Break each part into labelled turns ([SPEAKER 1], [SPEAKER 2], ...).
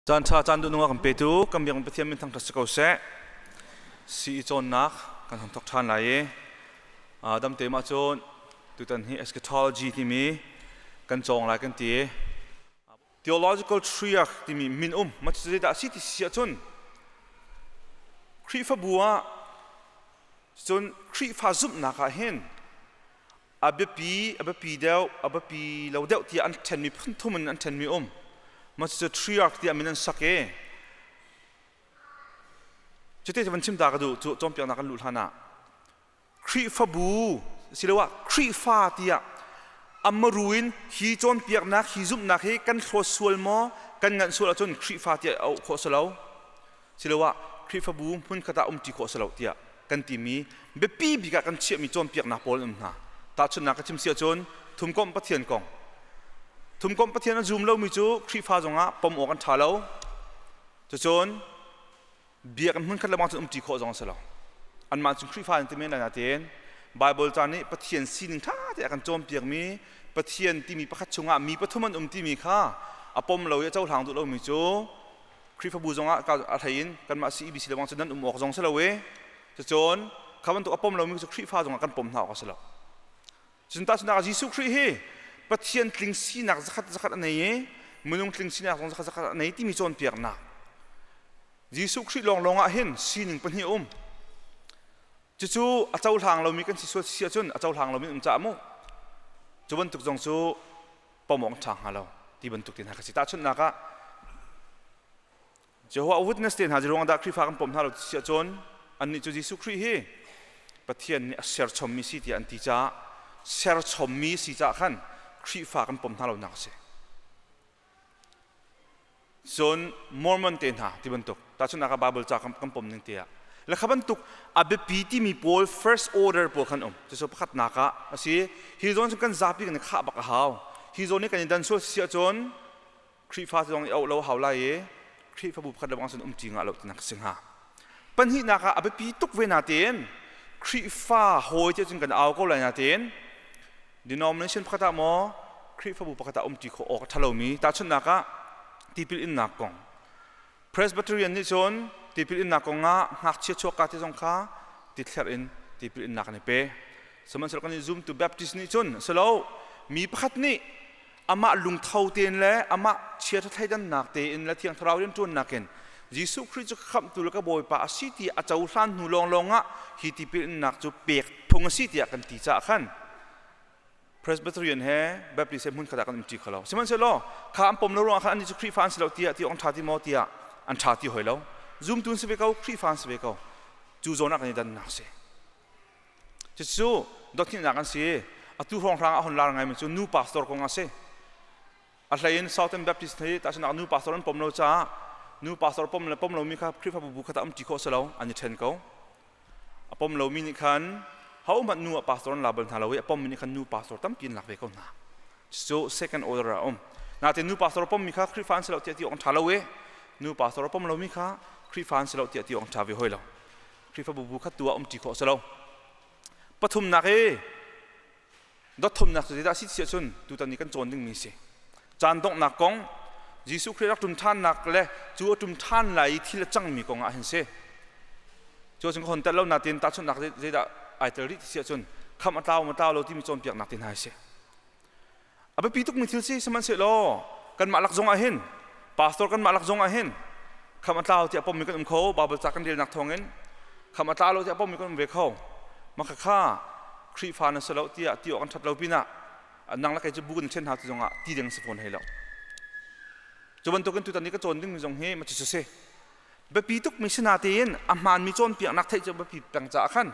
[SPEAKER 1] Caan ṭha caan duhnung a kan petu kan biakinn Pathian min thangṭhat si ko seh. Sii cawnnak kan hong thawk ṭhan lai i damte mah cun tutan hi eschatology timi kan cawng lai kan ti. Theological triarch timi min um ma cu zeidah a si ti si ahcun Khrihfabu ah cun Khrihfa zumhnak ah hin a biapi a biapi deuh a biapi lo deuh tiah an ṭhenmi phunthum in an ṭhenmi um mah cucu triarch tiah min an sak i cuti cu van chim ta ka duh cu cawnpiaknak kan luh hlan ah Khrihfabu siloah Khrihfa tiah amaru in hi cawnpiaknak hi zumhnak hi kan hlawt sual maw kan nganh sual ahcun Khrihfa tiah auh khawh si lo siloah Khrihfabu hmunkhat ah umṭi khawh si lo tiah kan timi biapi bik ah kan chiahmi cawnpiaknak pawl an um hna. Tahchunhnak ka chim si ahcun thumkomh Pathian kong. Thumkomh Pathian a zum lomi cu Khrihfa zongah pom awk an ṭha lo. Cucun biakinn hmunkhat le bang cun umṭi khawh zong a si lo. Anmah cu Khrihfa an ti men lai nain Baibal ca nih Pathian sining ṭha te a kan cawnpiakmi Pathian timi pakhat chungah mi pathum an um timi kha a pom lo i a cohlang duh lomi cu Khrihfabu zongah a hlei in kanmah CEBC le bang cu nan um awk zong si lo i cucun kha bantuk a pom lomi cu Khrihfa zongah kan pom hna awk a si lo. Cun tahchunhnak ah Jesuh Khrih hi Pathian tling sinak zakhat zakhat a nei i minung tling sinak zong zakhat zakhat a nei timi cawnpiaknak Jesuh Khrih lawnglawng ah hin sining pahnih a um. Cucu a cohlang lomi kan si sual si ahcun a cohlang lomi um caah mu cu bantuk zong cu pom awk ṭha hnga lo ti bantuk te hna kha si. Tahchunhnak ah Jehovah Witness te hna ruang dah Khrihfa kan pom hna lo ti si ahcun annih cu Jesuh Khrih hi Pathian nih a serchommi si tiah an ti caah serchommi si caah khan Khrihfa kan pom hna lonak a si. Cun Mormon te hna ti bantuk tahchunhnak ah Bible ca kan pom ning te ah le kha bantuk a biapi timi pawl first order pawl khan um cucu pakhatnak ah a si. Hi zawn cu kan zapi kan i khah bak a hau. Hi zawn i kan i dan sual si ahcun Khrihfa zong i auh lo hau lai i Khrihfabu pakhat le bang cun um ṭi ngah lo tinak si hnga. Pahnihnak ah a biapi tuk ve natein Khrihfa hawi te cun kan au ko lai natein denomination pakhat ah maw Khrihfabu pakhat ah umṭi khawh awk a ṭha lomi tahchunhnak ah tipil innak kong Presbyterian nih cun tipil innak kong ah ngakchia chuakka te zong kha tithlerh in tipil innak an i pe. Sihmanhsehlaw kan i zumtu Baptist nih cun silo mi pakhat nih amah lungtho tein le amah chiaṭha thleidannak tein le Thiang Thlarau rianṭuannak in Jesuh Khrih cu khamhtu le ka Bawipa a si ti a cohlan hnu lawnglawng ah hi tipil innak cu pek phung a si tiah kan ti caah khan Presbyterian he Baptist he hmunkhat ah kan umṭi kho lo. Sihmanhsehlaw kha an pom lo ruangah khan annih cu Khrihfa an si lo tiah ti awk an ṭha ti maw tiah an ṭha ti hoi lo. Zumtu an si ve ko, Khrihfa an si ve ko. Cu zawn ah kan i dannak a si. Cucu dothnihnak an si. Atu hrawnghrang ah hon lar ngaimi cu nu pastor kong a si. A hlei in Southern Baptist hi tahchunhnak nu pastor an pom lo caah nu pastor pom le pom lomi kha Khrihfabu bu khat ah um ṭi khawh si lo, an i ṭhen ko. A pom lomi nih khan hohmanh nu ah pastor an la bal hna lo i a pommi nih khan nu pastor tampi an lak ve ko hna. Cucu second order ah a um. Nain nu pastor a pommi kha Khrihfa an si lo tiah ti awk an ṭha lo i nu pastor a pom lomi kha Khrihfa an si lo tiah ti awk an ṭha ve hoi lo. Khrihfabu bu khat tu ah um ṭi khawh a si lo. Pathumnak i dotthumnak cu zeidah a si ti ahcun tutan i kan cawn dingmi a si. Caan donghnak kong, Jesuh Khrih rak ṭum ṭhannak le cu a ṭum ṭhan lai i thil a cangmi kong ah hin si. Cu ahcun ka hon tel lo nain tahchunhnak zeidah ai tel rih ti si ahcun khamh a tlau ma tlau lo timi cawnpiaknak te hna hi si. A biapi tukmi thil si sihmanhsehlaw kanmah lak zong ah hin pastor kanmah lak zong ah hin kham a tlau tiah pommi kan um kho. Bible ca kan relnak thawngin kham a tla lo tiah pommi kan um ve kho. Mah kha Khrihfa na si lo tiah ti awk an ṭhat lo pinah nang le kei cu bu kan ṭhen hna ti zongah ti ding si fawn hei lo. Cu bantukin tutan i ka cawn dingmi zong hi ma cu si biapi tukmi si natein a hmaanmi cawnpiaknak theih cu biapi peng caah khan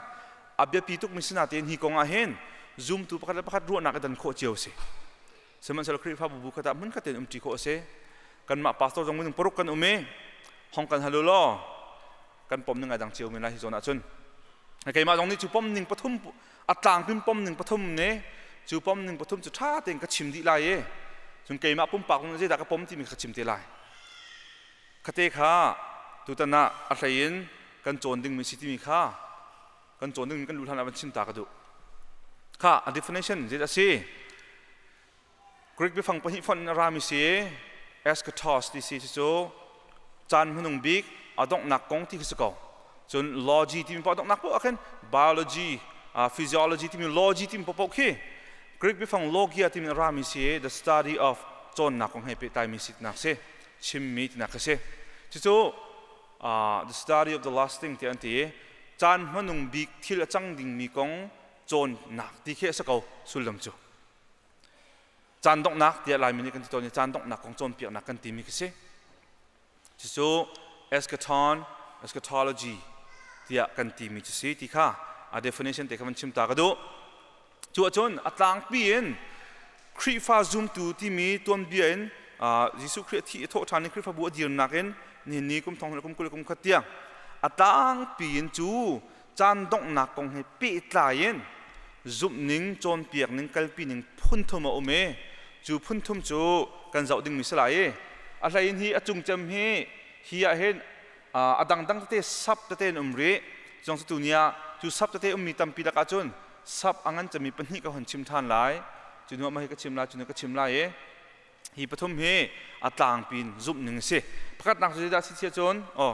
[SPEAKER 1] a biapi tukmi si natein hi kong ah hin zumtu pakhat le pakhat ruahnak i dan khawh cio a si. Sihmanhsehlaw Khrihfabu bu khat ah hmunkhat tein umṭi khawh a si. Kanmah pastor zong minung paruk kan um i hong kan hal u law kan pom ning ai dang cio men lai hi zawn ahcun. Keimah zong nih cu pom ning pathum a tlangpin pom ning pathum nih cu pom ning pathum cu ṭha tein ka chim dih lai i cun keimah pumpak zong zeidah ka pom timi ka chim te lai. Khate kha tutan ah a hlei in kan cawn dingmi si timi kha kan cawn dingmi kan luh hlan ah van chim ta ka duh. Kha a definition zeidah a si? Greek biafang pahnih fonh in a rami si eschatos ti si cu. Caan hmanung bik a donghnak kong ti khi si ko. Cun logy timi paoh donghnak paoh ah khin biology, physiology timi logy timi paohpaoh khi Greek biafang logia timi a rami si i the study of cawnnak kong he pehtlaimi sinak si, chimmi tinak khi si. Cucu the study of the last thing tiah an ti i caan hmanung bik thil a cang dingmi kong cawnnak ti khi a si ko sullam cu. Caan donghnak tiah Laimi nih kan ti tawn i caan donghnak kong cawnpiaknak kan timi khi si. Cucu eschaton, eschatology tiah kan timi cu si ti kha a definition te kha van chim ta ka duh. Cu ahcun a tlangpi in Khrihfa zumtu timi tuanbia in Jesuh Khrih a thih i thawh ṭhan in Khrihfabu a dirnak in nihin ni kum thong kum 20 kum khat tiang a tlangpi in cu caan donghnak kong he pehtlai in zumhning, cawnpiakning, kalpi ning phun thum a um i cu phun thum cu kan zoh dingmi si lai i a hlei in hi a cungcem hi hi ah hin a dangdang tete sap tete in um rih. Zong cu tuni ah cu sap tete ummi tampi lakah cun sap a ngan cemmi pahnih ka hon chim ṭhan lai. Cu hnu ah mah hi ka chim lai, cu hnu ka chim lai i hi pathum hi a tlangpi in zumh ning a si. Pakhatnak cu zeidah a si cun oh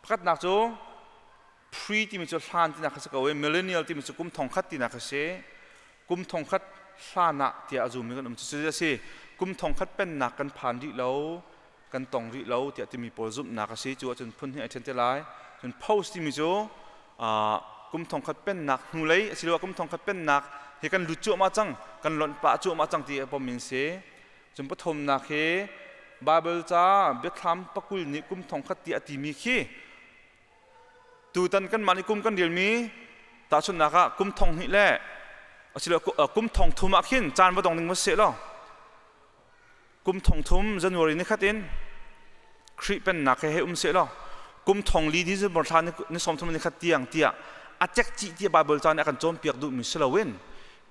[SPEAKER 1] pakhatnak cu pre timi cu hlan tinak a si ko i millennial timi cu kum thongkhat tinak a si. Kum thongkhat hlan ah tiah a zummi kan um. Cucu a si, kum thongkhat pennak kan phan rih lo, kan tong rih lo tiah timi pawl zumhnak a si. Cu ahcun phun hnih ai ṭhen te lai. Cun post timi cu kum thongkhat pennak hnulei asiloah kum thongkhat pennak hi kan lut cuahmah cang, kan lonh pah cuahmah cang ti a pom in si. Cun pathumnak hi Bible ca Biathlam 20 nih kum thongkhat ti a timi khi Tutan kanmah nih kum kan relmi tahchunhnak ah kum 2000 le asiloah kum 3000 ah khin caan va dong ding va seh law kum 3000 January ni khat in Khrih pennak he he um seh law kum 4000 December thla ni 30 ni khat tiang tiah a cekcih tiah Bible ca nih a kan cawnpiak duhmi si loin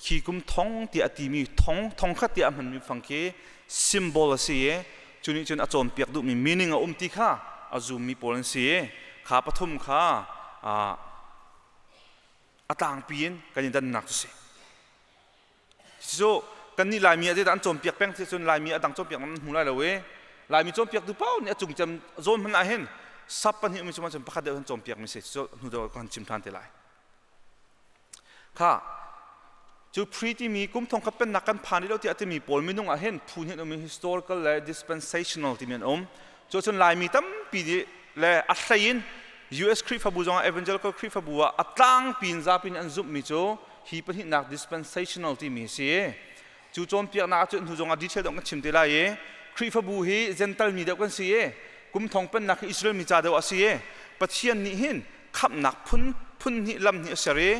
[SPEAKER 1] khi kum thong tiah a timi thong thong khat tiah a hmanmi fang khi symbol a si i cu nih cun a cawnpiak duhmi meaning a um ti kha a zummi pawl an si i kha pathum kha a tlangpi in kan i dannak cu si. Cucu kannih Laimi ah zeidah an cawnpiak peng ti cun Laimi a dang cawnpiak nan hmu lai lo i Laimi cawnpiaktu paoh nih a cungcem zawn hmanh ah hin sap pahnih ummi cungah cun pakhat deuh an cawnpiak mi si. Cucu hnu deuh kan chim ṭhan te lai. Kha cu pre timi kum thong khat pennak kan phan rih lo tiah timi pawl minung ah hin phu hnih an um i historical le dispensational timi an um. Cu cun Laimi tampi nih le a hlei in US Khrihfabu zongah Evangelical Khrihfabu ah a tlangpi in zapi nih an zumhmi cu hi pahnihnak dispensational timi hi si. Cu cawnpiaknak ah cun hnu zongah detail deuh kan chim te lai i Khrihfabu hi Gentile mi deuh kan si i kum thong pennak hi Israel mi ca deuh a si i Pathian nih hin khamhnak phun phun hnih lam hnih a ser i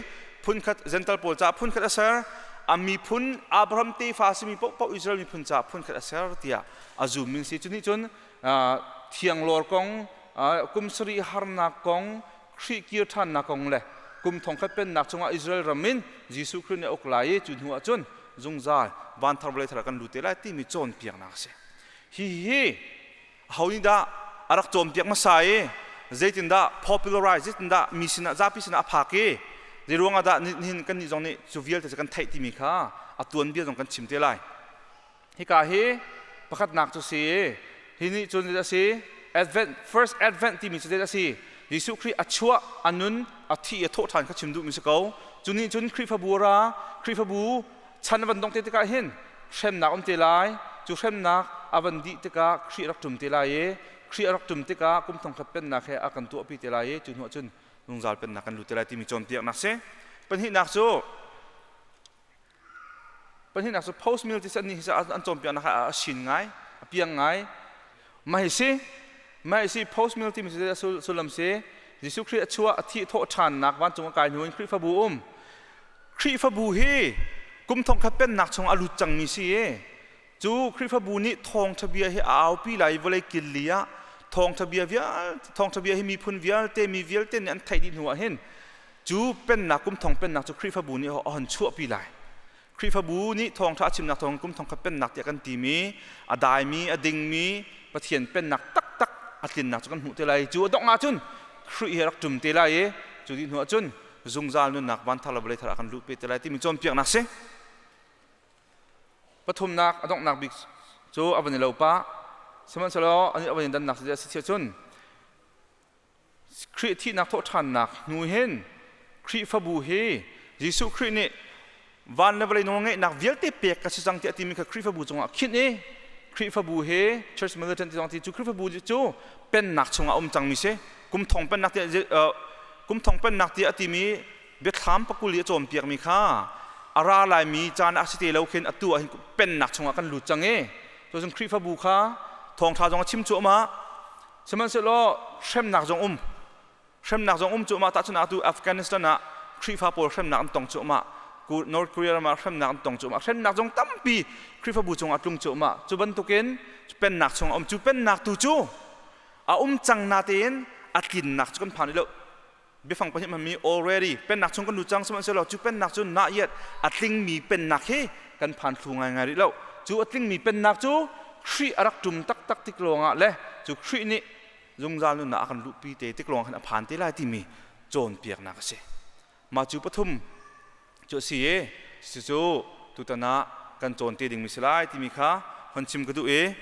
[SPEAKER 1] phun khat Gentile pawl caah phun khat a ser, a miphun Abraham tefa a simi paohpaoh Israel miphun caah phun khat a ser tiah a zummi an si. Cu nih cun thianglawr kong, kum sarih harnak kong, Khrih kir ṭhannak kong le kum thongkhat pennak chungah Israel ram in Jesuh Khrih nih a uk lai i cu hnu ah cun zungzal van thar vawlei thar ah kan lut te lai timi cawnpiaknak a si. Hihi aho nih dah a rak cawnpiak hmasa i zeitindah popularize, zeitindah mi sinah, zapi sinah a phak i zei ruangah dah nihin kannih zong nih cu vialte cu kan theih timi kha a tuanbia zong kan chim te lai. Hika hi pakhatnak cu si hi nih cun a si Advent, first Advent timi cu a si. Jesuh Khrih a chuah, a nun, a thih i a thawh ṭhan kha chim duhmi si ko. Cu nih cun Khrihfabu ra, Khrihfabu chan a van dong te tikah hin hremnak um te lai. Cu hremnak a van dih tikah Khrih rak ṭum te lai i Khrih a rak ṭum tikah kum thongkhat pennak he a kan tuahpi te lai i cu hnuah cun zungzal pennak kan lut te lai timi cawnpiaknak si. Pahnihnak cu Pahnihnak cu post meal ti nih hi an cawnpiaknak ah a sin ngai, a piang ngai. Mah hi si, mah hi si post meal timi cu sullam si Jesuh Khrih a chuah, a thih, thawh ṭhannak vancung a kai hnu in Khrihfabu um. Khrihfabu hi kum thongkhat pennak chung a lut cangmi si i cu Khrihfabu nih thawngṭha bia hi a aupi lai i vawlei killi ah thawngṭha bia vialte, thawngṭha bia hi miphun vialte, mi vialte nih an theih dih hnu ah hin cu pennak, kum thong pennak cu Khrihfabu nih a hon chuahpi lai. Khrihfabu nih thawngṭha a chimnak thawng kum thong khat pennak tiah kan timi a daimi, a dingmi Pathian pennak taktak a tlinnak cu kan hmuh te lai. Cu a dongh ahcun Khrih hi a rak ṭum te lai i cu dih hnu ahcun zungzal nunnak van thar le vawlei thar ah kan luh pe te lai timi cawnpiaknak si. Pathumnak, a donghnak bik cu a van i lo pah. Sihmanhsehlaw a van i dannak cu a si cun. Khrih thihnak thawhṭhannak hnu hin Khrihfabu hi Jesuh Khrih nih van le vawlei nawlngeihnak vialte pek ka si cang tiah timi kha Khrihfabu cungah khinh i Khrihfabu hi Church Militant ti zong ti cu Khrihfabu cu pennak chungah um cangmi si. Kum thong pennak tiah kum thong pennak tiah a timi biathlam pakul i a cawnpiakmi kha a ra laimi caan ah si te lo khin atu ah hin pennak chungah kan lut cang i cun Khrihfabu kha thawngṭha zong a chim cuahmah. Sihmanhsehlaw hremnak zong um, hremnak zong um cuahmah. Tahchunhnak atu Afghanistan ah Khrihfa pawl hremnak an tong cuahmah, North Korea ram ah hremnak an tong cuahmah, hremnak zong tampi Khrihfabu cungah tlung cuahmah. Cu bantukin pennak chungah um, cu pennak tu cu a um cang natein a tlinnak cu kan phan rih lo. Biafang pahnih hmanmi already pennak chung kan lut cang, sihmanhsehlaw cu pennak cu not yet, a tlingmi pennak hi kan phan thlu ngaingai rih lo. Cu a tlingmi pennak cu Khrih a rak ṭum taktak tik lawngah le cu Khrih nih zungzal nunnak a kan luhpi te tik lawngah khan a phan te lai timi cawnpiaknak a si. Mah cu pathum cu a si i cucu tutan ah kan cawn te dingmi si lai timi kha hon chim ka duh i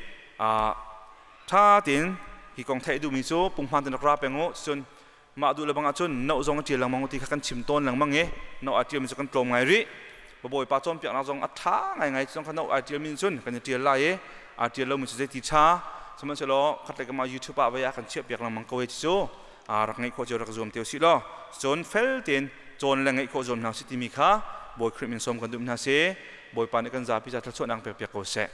[SPEAKER 1] ṭha tein hi kong theih duhmi cu punghman tein rak ra peng u. Cun mah duh le bang ahcun no zong a ṭial lengmang ti kha kan chim tawn lengmang i no a ṭialmi cu kan tlawm ngai rih. Bawipa cawnpiaknak zong a ṭha ngaingai zong kha no ai ṭialmi cun kan i ṭial lai i aa ṭial lomi cu zeiti ṭha, sihmanhsehlaw khatlei kam ah YouTube ah vei ah kan chiahpiak lengmang ko i cucu rak ngeih khawh cio rak zuam te usih law cun fel tein cawn le ngeih khawh zuam hna usih timi kha Bawi Khrih min sawm kan duh hna si. Bawipa nih kan zapi ca thluachuahnak pek piak ko seh.